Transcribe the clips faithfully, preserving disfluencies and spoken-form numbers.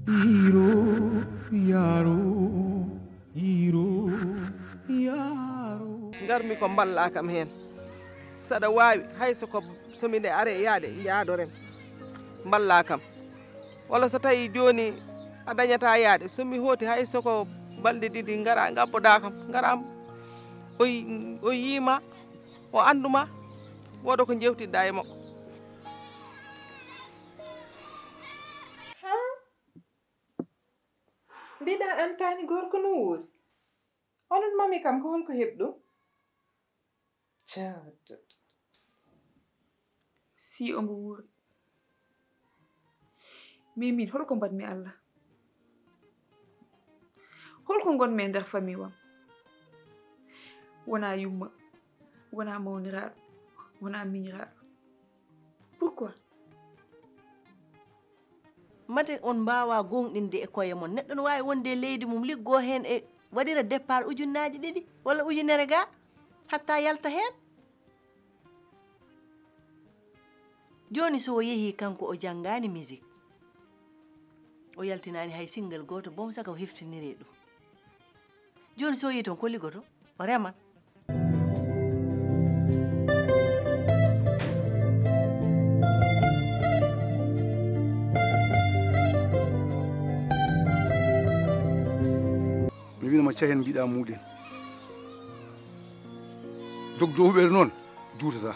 Iro, yaro, iro, yaro. Ngarmi ko mballaa kam heen. Saɗa waawi, hay so ko, so miɗe are yaade, njaadoren. Mballaa kam. Walla so tawi jooni a dañataa yaade, so mi hooti, hay so ko balɗe ɗiɗi, ngara ngabboɗaa kam, ngara. O yi-, o yiima, o annduma, wooda ko njewtiɗɗaa e makko. Haa? Mbiɗa antaani gorko no wuuri. Onon mami kam ko holko heɓi ɗum? Caa, si omo wuuri. Min, min, holko mbaɗmi Allah? Holko ngonmi e nder famille am? Wonaa yumma, wonaa mawniraaɗo, wonaa miñiraaɗo. Pourquoi? Mate on mbaawaa gooŋɗinde e koye mon. Neɗɗo no waawi wonde e leydi mum, liggoo heen e waɗira départ ujunnaaji ɗiɗi walla ujunere ga, hatta yalta heen. Jooni so o yehii kanko o janngaani musique, o yaltinaani hay single gooto, boom saka o heftiniree ɗum. Jooni so o yehii toon ko liggotoo? O reman. Mi wino ma cahen mbiɗa muɗen. Jogdo huɓere noon juutata.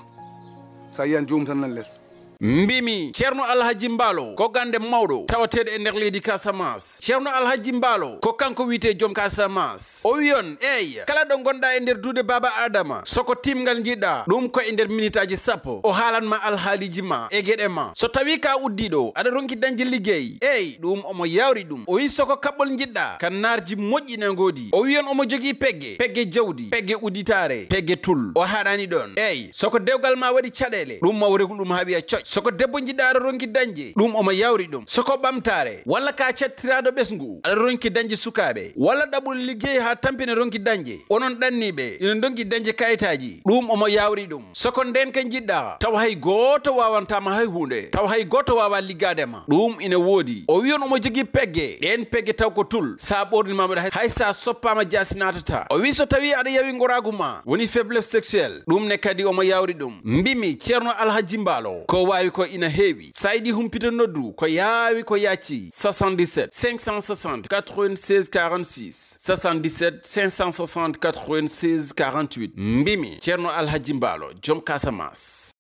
Sa yiyan joomum tan nan les. Mbimi Ceerno Alhaji Mbaalo ko gannde mawɗo tawateeɗo e nder leydi Casamance. Ceerno Alhaji Mbaalo ko kanko wiyetee joom Casamance. O wiyon eey kala ɗo ngonɗaa e nder duude Baaba Aadama so ko tiimngal njiɗɗaa ɗum ko e nder minitaaji sappo o haalan ma alhaaliiji ma e geɗe ma. So tawii ka uddiiɗo aɗa ronki dañde liggey eey ɗum omo yawri ɗum. O wi so ko kaɓɓol njiɗɗaa ka naarji moƴƴi na ngoodi. O wiyon omo jogii pegge, pegge jawdi, pegge udditaare, pegge tul. O haaɗaani ɗoon. Eey so ko dewgal ma waɗi caɗeele ɗum ma o reglu ɗum haa wiya coƴ. So ko debbo njiɗɗaa aɗa ronki dañde ɗum omo yawri ɗum. So ko ɓamtaare walla ka cattiraaɗo ɓesngu aɗa ronki dañde sukaaɓe walla ɗaɓɓol liggey haa tampina ronki dañde. Onon ɗanniiɓe ina ndonki dañde kayitaaji ɗum omo yawri ɗum. So ko ndeenka njiɗɗaa tawa hay gooto waawantaa ma hay huunde tawa hay gooto waawaa liggaade ma ɗum ina woodi. O wiyon omo jogii pegge ɗeen pegge taw ko tul sa ɓoornimaama ɗe hay sa soppaama jaasi naatataa. O wi so tawii aɗa yawi ngoraagu ma woni faiblesse sexuelle ɗum ne kadi omo yawri ɗum. Mbimi Ceerno Alhaji Mbaalo ko waawi ko ina heewi. Sa yiɗi humpito noddu ko yaawi ko yaaccii soixante-dix-sept cinq cent soixante quatre-vingt-seize quarante-six, soixante-dix-sept cinq cent soixante quatre-vingt-seize quarante-huit. Mbimi Ceerno Alhaji Mbaalo joom Casamance.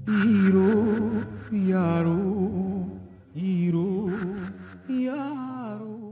Iro, yaro.